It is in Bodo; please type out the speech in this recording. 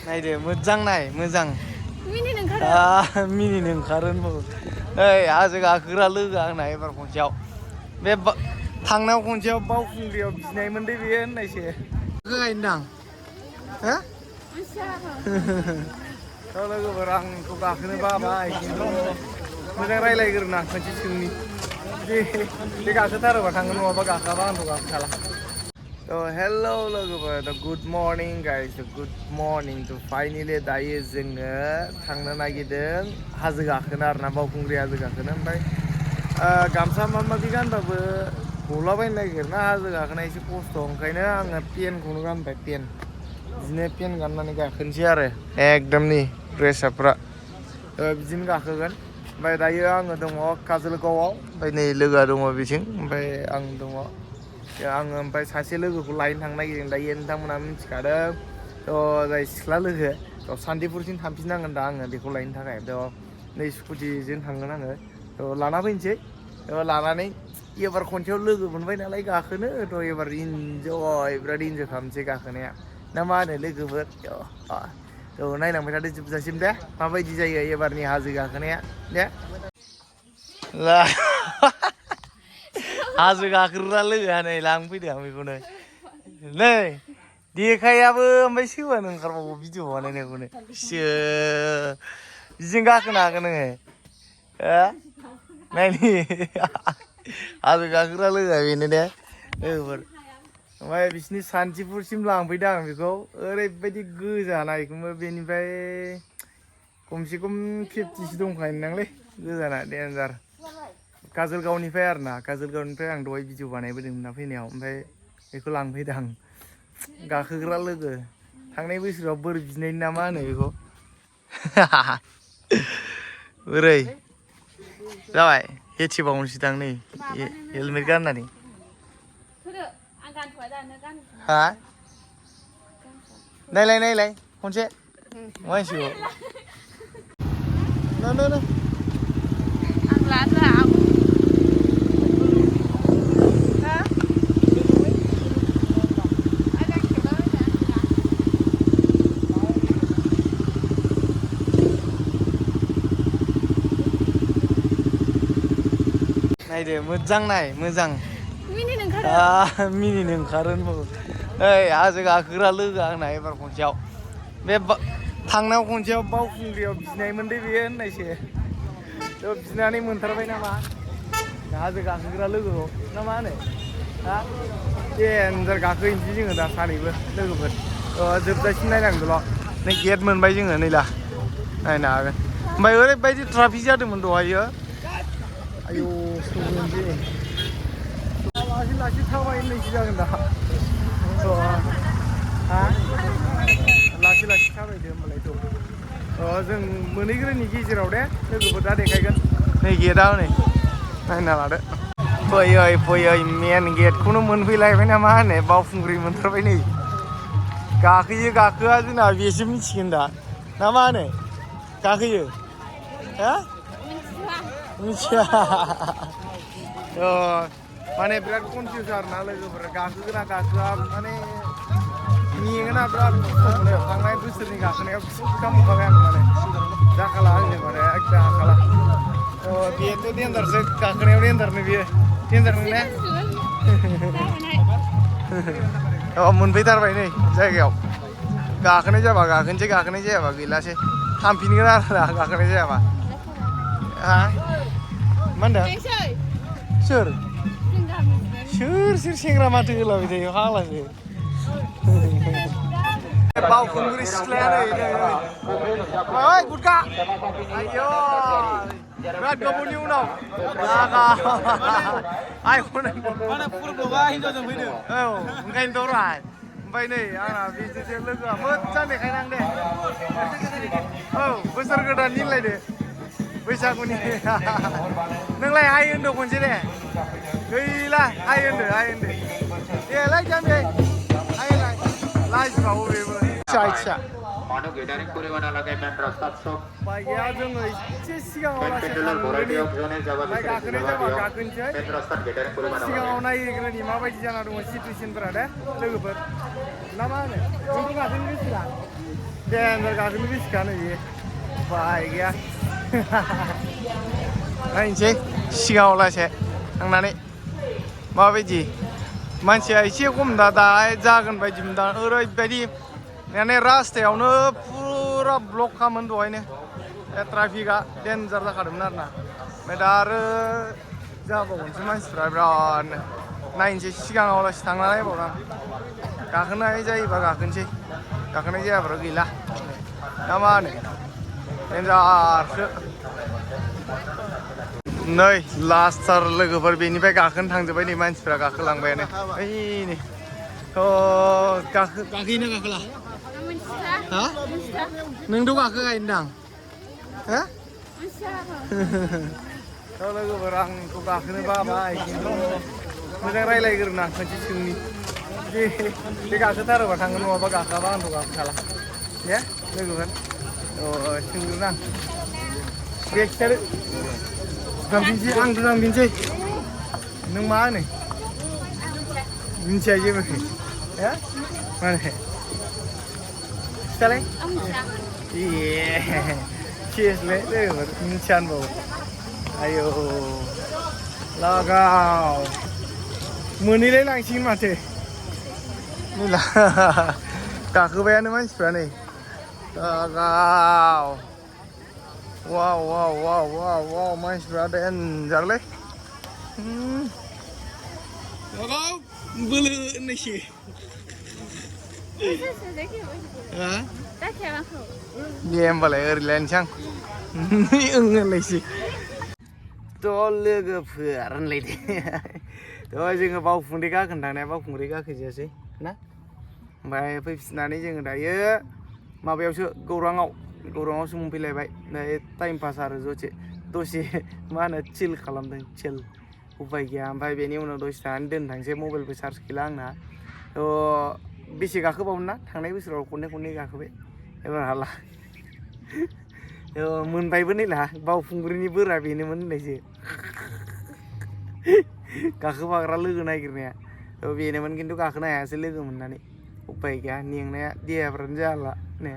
नायदो मोजां नाय मोजां मिनिनो ओंखारो मिनिनो ओंखारो ओइ हाजो गाखोग्रा लोगो आंना एबार खनसेयाव बे थांनायाव खनसेयाव बावखुंग्रियाव बिनायमोन दे बेयो होननायसो गायनोदां हो लोगोफोर आंखौ गाखोनो बाबाय खिन्थु मोजां रायज्लायग्रोना खनसे सोंनि बे गाखोथारोबा थांगोन नङाबा गाखोआबा आंथ' गाखोखाला हेल' लोगोफोर good morning guys good morning finally दायो जोङो थांनो नागिरदों हाजो गाखोनो आरोना बावखुंग्रि हाजो गाखोनो ओमफ्राय गामसा माबि गानबाबो गलाबायनो नागिरोना हाजो गाखोना एसे खस्थ' ओंखायनो आङो पेन्टखौनो गानबाय बिदिनो पेन्ट गाननानै गाखोनोसै आरो एकदमनि ड्रेसाफ्रा बिदिनो गाखोगोन ओमफ्राय दायो आङो दङ काजलगावआव ओमफ्राय नै लोगोआ दङ बिथिं ओमफ्राय आं दङ आङो ओमफ्राय सासे लोगोखौ लायनो थांनो नागिरदों दायो नोंथांमोना मिथिखादों जाय सिख्ला लोगो सान्तिपुरसिम थांफिननांगोन दा आङो बेखौ लायनो थाखाय नै स्कुटिजों थांगोन आङो लाना फैनोसै लानानै एबार खनसेयाव लोगो मोनबाय नालाय गाखोनो एबार इन्जय बिराद इन्जय खालामनोसै गाखोनाया ना मा होनो लोगोफोर नायलांबाय थादो जोबजासिम दे माबायदि जायो एबारनि हाजो गाखोनाया दे हाजो गाखोग्रा लोगोआ नै लांफैदों आं बेखौनो नै देखायाबो ओमफ्राय सोबानो ओंखारबावो भिडिअ बानायनायखौनो बिदिजों गाखोनो हागोन नोङो नायनि हाजो गाखोग्रा लोगोआ बेनो दे लोगोफोर ओमफ्राय बिसिनि सान्तिपुरसिम लांफैदों आं बेखौ ओरैबायदि गोजाना बेखौबो बेनिफ्राय खमसे खम 50सो दंखायोदांलै गोजाना देन्जार काजलगावनिफ्राय आरोना काजलगावनिफ्राय आं दहाय भिडिअ बानायबोदोंमोन ना फैनायाव ओमफ्राय बेखौ लांफैदों आं गाखोग्रा लोगो थांनाय बोसोराव बोर बिनायनि ना मा होनो बेखौ बोरै जाबाय हेथिबावनोसैदां नै हेलमेट गाननानै हा नायलाय खनसे मानसिखौ नो नायदो मोजां नाय मोजां मिनिनो ओंखारो ओइ हाजो गाखोग्रा लोगो आंना एबार खनसेयाव बे थांनायाव खनसेयाव बावखुंग्रियाव बिनायमोन दे बेयो होननायसो बिनानै मोनथारबाय नामा हाजो गाखोग्रा लोगोखौ ना मा होनो देन्जार गाखोहैनोसै जोङो दा सानैबो लोगोफोर जोबजासिम नायनांगौल' नै गेट मोनबाय जोङो नै दा नायनो हागोन ओमफ्राय ओरैबायदि ट्राफिक जादोंमोन दहायो आयौ सौग्रोनोसै लासै थाबायनोसै जागोन दा लासै थाबायदो होमबालाय जों मोनहैग्रोनि गेजेराव दे लोगोफोर दा देखायगोन नै गेटआ नै नायना लादो फैयै मेन गेटखौनो मोनफैलायबाय ना मा होनो बावखुंग्रि मोनथारबाय नै गाखोयो गाखोआ जोंना बेसो मिथिगोन दा ना मा होनो गाखोयो मिथिया माने बिराद कनफिउस आरोना लोगोफोरा गाखोगोना गाखोआ माने मेङोना बिराद खस्थ' मोनो थांनाय बोसोरनि गाखोनायाव खालामखाबाय आं माने जाखाला आंजों माने एकदम हाखाला बेथ' देन्जारसो गाखोनायाव देन्जारनो बेयो देन्जार नोंने मोनफैथारबाय नै जायगायाव गाखोनाय जाबा गाखोनोसै गाखोनाय जायाबा गैलासै थांफिनगोन आरोना गाखोनाय जायाबा मा होनदों सोर सेंग्रा माथो होलाबाय थायो फाग्लासो बावखुंग्रि सिख्लाया नै ओइ गुदखा आयौ बिराद गोबावनि उनाव हिनजावजों फैदों औ ओंखायनोथ' रा ओमफ्राय नै आंना बिदिसो लोगोआ मोजां देखायनां दे औ बोसोर गोदान निलायदो बैसागुनि नोंलाय हाय होनदो खनसे दे गैला हाय होनदो देलाय जाम्बि हायलाय लाजिबावो बेबो आइथिया बाइकआ जोङो एसे सिगाङाव लासै थांग्रोनि ओमफ्राय गाखोनाय जाबा गाखोनोसै सिगाङाव नायग्रोनि माबायदि जाना दङ सिटुवेसनफोरा दे लोगोफोर ना मा होनो नोंथ' गाखोनो गोसोदा Dengar gaखोनो गोसोखानो बियो बाय गैया नायनोसै सिगाङाव लासे थांनानै माबायदि मानसिया एसे खम दाहाय जागोन बायदि मोनदां ओरैबायदि माने रास्तायावनो फुरा ब्लक खामोन दहायनो ट्राफिकआ डेन्जार जाखादोंमोन आरोना ओमफ्राय दा आरो जाबावगोनसो मानसिफ्रा बिरादनो नायनोसै सिगाङाव लासै थांना नायबावदां गाखोनाय जायोबा गाखोनोसै गाखोनाय जायाब्ला गैला ना मा होनो डेन्जारसो नै लास्टार लोगोफोर बेनिफ्राय गाखोनो थांजोब्बाय नै मानसिफ्रा गाखोलांबायानो ओइ नै गाखोयोना गाखोला हा नोंथ' गाखोगायनोदां हो लोगोफोर आंखौ गाखोनो बाबाय खिन्थु मोजां रायलायग्रोना खनसे सोंनि बे गाखोथारोबा थांगोन नङाबा गाखोआबा आंथ' गाखोखाला दे लोगोफोर सोंग्रोना दे खिथादो गांफिनसै आंथ' गांफिनसै नों मा होनो मिन्थिया जेबो हो माने खिथालाय सिरियासलै लोगोफोर मिन्थिया होनबावो आयौ लागाव मोनहैलाय लांसिगोन माथो नै गाखोबायानो मानसिफ्रा नै लागाव वाव वाव वाव वाव वाव मानसिफ्रा देन्जारलै लागाव बोलो होननायसो दे होमबालाय ओरैलायनोसै आं होनलायसै थ' लोगोफोर होनलायदे थ' जोङो बावखुंग्रि गाखोनो थांनाया बावखुंग्रि गाखोजायासै ना ओमफ्राय फैफिननानै जोङो दायो माबायावसो गौराङावसो मोनफैलायबाय दायो टाइम पास आरो दसे मा होनो चिल खालामदों चिल उपाय गैया ओमफ्राय बेनि उनाव दसे थानानै दोननो थांसै मबाइलबो चार्ज गैला आंना थ' बेसे गाखोबावनो ना थांनाय बोसोराव खननै गाखोबाय एबार हाला मोनबायबो नैला बावखुंग्रिनि बोरा बेनोमोन होननायसो गाखोफाग्रा लोगो नागिरनाया बेनोमोन खिन्थु गाखोनो हायासै लोगो मोननानै उपाय गैया मेंनाया देहाफ्रानो जाला ने